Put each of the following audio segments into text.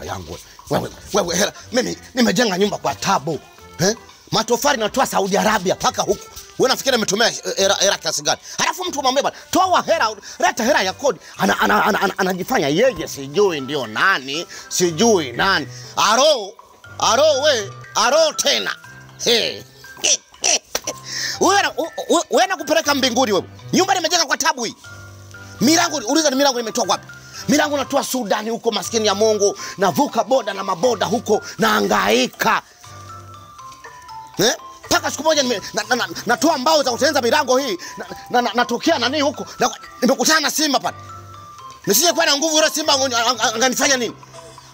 hela yangu wewe. Wewe hela. Mimi nimejenga nyumba kwa tabu. Eh? Matofali natoa Saudi Arabia paka huku. Wewe unafikiri nimetumia hela kiasi gani? Halafu mtu umwambie bwana, toa hela, leta hela ya kodi. Anajifanya yeye sijui ndio nani, sijui nani. Aro, aro we, aro tena. Hey. Wewe nakupeleka mbinguni wewe. Nyumba nimejenga kwa tabu hii. Milango, uliza ni milango nimetoa wapi? Milango natoa Sudani huko, maskini ya Mungu, navuka boda na maboda huko nahangaika. Eh? Paka siku moja natoa mbao za kutengeneza milango hii, natokea nani huko, nimekutana na simba pale. Nisije kuwa na nguvu yule simba anganifanya nini?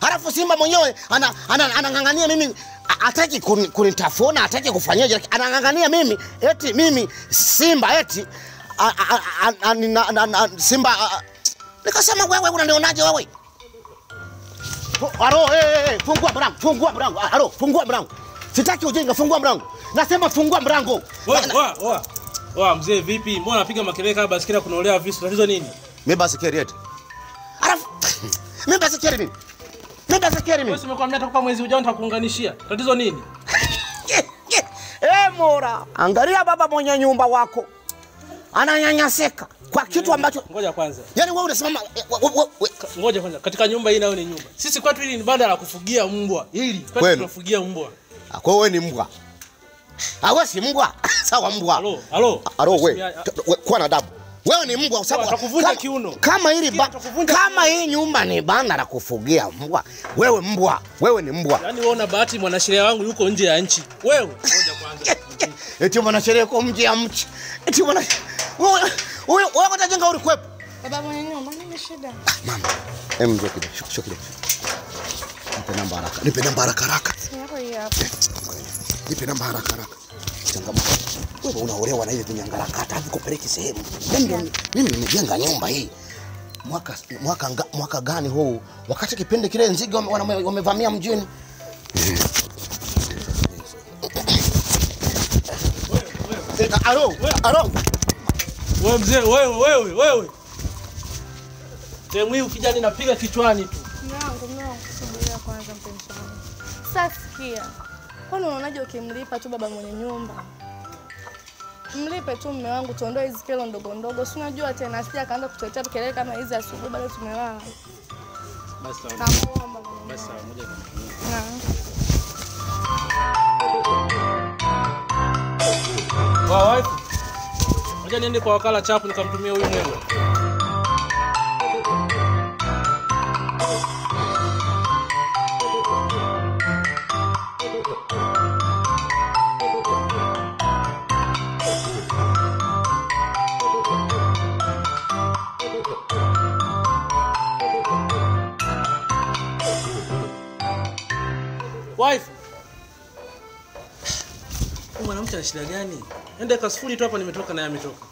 Halafu simba mwenyewe anang'ang'ania mimi, hataki kunitafuna, hataki kufanyaje, anang'ang'ania mimi eti mimi simba eti simba. Nikasema wewe unanionaje wewe? Aro, fungua mlango, fungua mlango. Aro, fungua mlango. Sitaki ujinga, fungua mlango. Nasema fungua mlango. Oa, oa mzee vipi? Mbona unapiga makelele kama basikeli kunaolea visu? Tatizo nini? Mimi basikeli eti. Alafu mimi basikeli nini? Mimi basikeli mimi. Wewe umekuwa mnataka mwezi ujao nitakuunganishia. Tatizo nini? Eh, Mora, angalia baba mwenye nyumba wako. Ananyanyaseka kwa kitu ambacho. Ngoja kwanza. Yaani wewe unasimama. Ngoja kwanza. Katika nyumba hii nayo ni nyumba. Sisi kwetu hili ni banda la kufugia mbwa. Hili kwetu tunafugia mbwa. Kwa wewe ni mbwa. Ah, wewe si mbwa. Sawa mbwa. Halo, halo. Halo wewe. Kuwa na adabu. Wewe ni mbwa sababu atakuvunja kiuno. Kama hili kama hii nyumba ni banda la kufugia mbwa. Wewe mbwa. Wewe ni mbwa. Yaani wewe una bahati mwanasheria wangu yuko nje ya nchi. Wewe ngoja kwanza. Eti mwanasheria yuko nje ya nchi. Eti mwana wewe wewe utajenga ulikwepo. Baba mwenye nyumba nini shida? Mama. Hem njoo kidogo. Shusha kidogo. Nipe namba haraka. Nipe namba haraka haraka. Nipe namba haraka haraka. Changamoto. Wewe unaolewa na ile vinyangarakata havikupeleki sehemu. Mimi nimejenga nyumba hii. Mwaka gani huu? Wakati kipindi kile nzige wamevamia mjini. Alo, alo. Wewe mzee, wewe wewe. Sehemu hii ukija ninapiga kichwani tu. Mwanangu, subiria kwanza mpenzi wangu. Sasa sikia. Kwani unaonaje ukimlipa tu baba mwenye nyumba? Mlipe tu mume wangu tuondoe hizi kero ndogo ndogo. Si unajua tena asije akaanza kutuletea kelele kama hizi asubuhi bado tumelala. Basi sawa. Namuomba. Basi sawa, moja kwa moja. Naam. Wa wife. Ngoja niende kwa wakala chapu nikamtumia huyu mwengo. Wife. Mwanamke ana shida gani? Ende kasifuri tu hapa nimetoka na yeye ametoka.